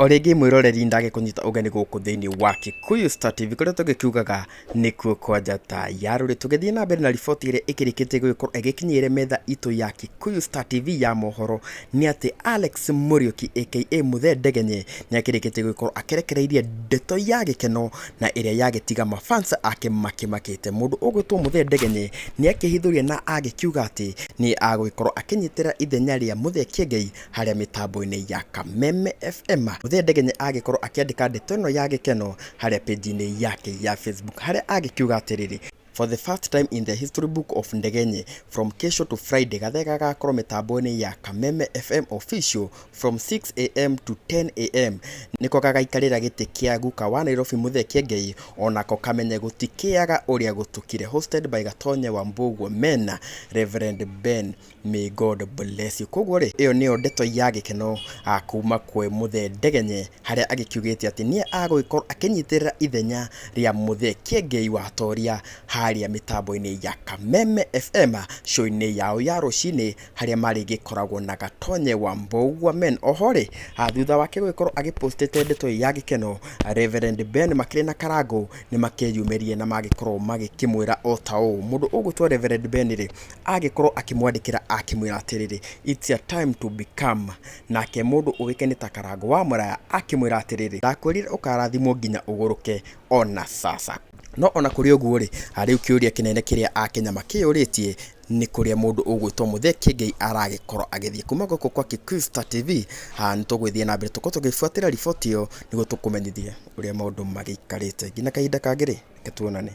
O rĩngĩ mwĩroreri, ndagĩkũnyita ũgeni gũkũ thĩinĩ wa Kikuyu Star TV, kũrĩa tũgĩkiugaga nĩkuo kwa njata ya rũrĩ. Tũgĩthiĩ na mbere na riboti ĩrĩa ĩkĩrĩkĩtie gũgĩkorwo ĩgĩkinyĩire metha itũ ya Kikuyu Star TV ya mohoro, nĩ atĩ Alex Mũriũki aka Mũthee Ndegenye nĩ akĩrĩkĩtie gũgĩkorwo akĩrekereirie ndeto ya gĩkeno na ĩrĩa yagĩtiga mafans ake makĩmakĩte. Mũndũ ũgwĩtwo Mũthee Ndegenye nĩ akĩhithũria na agĩkiuga atĩ nĩ agũgĩkorwo akĩnyitĩra ithenya rĩa Mũthee Kĩengei harĩa mĩtambo-inĩ ya Kameme FM. Mũthee Ndegenye agĩkorwo akĩandĩka ndeto ĩno ya gĩkeno harĩa page-inĩ yake ya Facebook, harĩa agĩkiuga atĩrĩrĩ: "For the first time in the history book of Ndegenye, from kesho to Friday, Gathee gagakorwo mĩtambo-inĩ ya Kameme FM official from 6 a.m. to 10 a.m. Nĩko gagaikarĩra gĩtĩ kĩa guka wa Nairobi Mũthee Kĩengei, onako kamenye gũtikĩaga ũrĩa gũtukire. Hosted by Gatonye wa Mbũguo Mena, Reverend Ben. May God bless you." Koguo rĩ, ĩyo nĩyo ndeto ya gĩkeno kuma kwĩ Mũthee Ndegenye, harĩa agĩkiugĩte atĩ nĩ agũgĩkorwo akĩnyitĩrĩra ithenya rĩa Mũthee Kĩengei wa Toria harĩa mĩtambo-inĩ ya Kameme FM, show-inĩ yao ya rũcinĩ, harĩa marĩgĩkoragwo na Gatonye wa Mbũgua Men. Oho rĩ, thutha wake gũgĩkorwo agĩpostĩte ndeto ĩyo ya gĩkeno, Reverend Ben makĩrĩ na Karangũ nĩ makĩyumĩrie na magĩkorwo magĩkĩmwĩra o ta ũũ. Mũndũ ũgwĩtwo Reverend Ben rĩ, agĩkorwo akĩmwandĩkĩra akĩmwĩra atĩrĩrĩ, "It's your time to become." Nake mũndũ ũĩkaine ta Karangũ wa Mũraya akĩmwĩra atĩrĩrĩ, "Ndakwĩrire ũkarathimwo nginya ũgũrũke ona sasa." No ona kũrĩ ũguo rĩ, rĩu kĩũria kĩnene kĩrĩa akenya makĩyũrĩtie nĩ kũrĩa mũndũ ũgwĩtwo Mũthee Kĩengei aragĩkorwo agĩthiĩ. Kuma gũkũ kwa Kikuyu Star TV, nĩ tũgũgĩthiĩ na mbere tũkorwo tũgĩbuatĩra riboti ĩyo nĩguo tũkũmenyithie ũrĩa maũndũ magĩikarĩte. Nginya kahinda kangĩ rĩ, reke tuonane.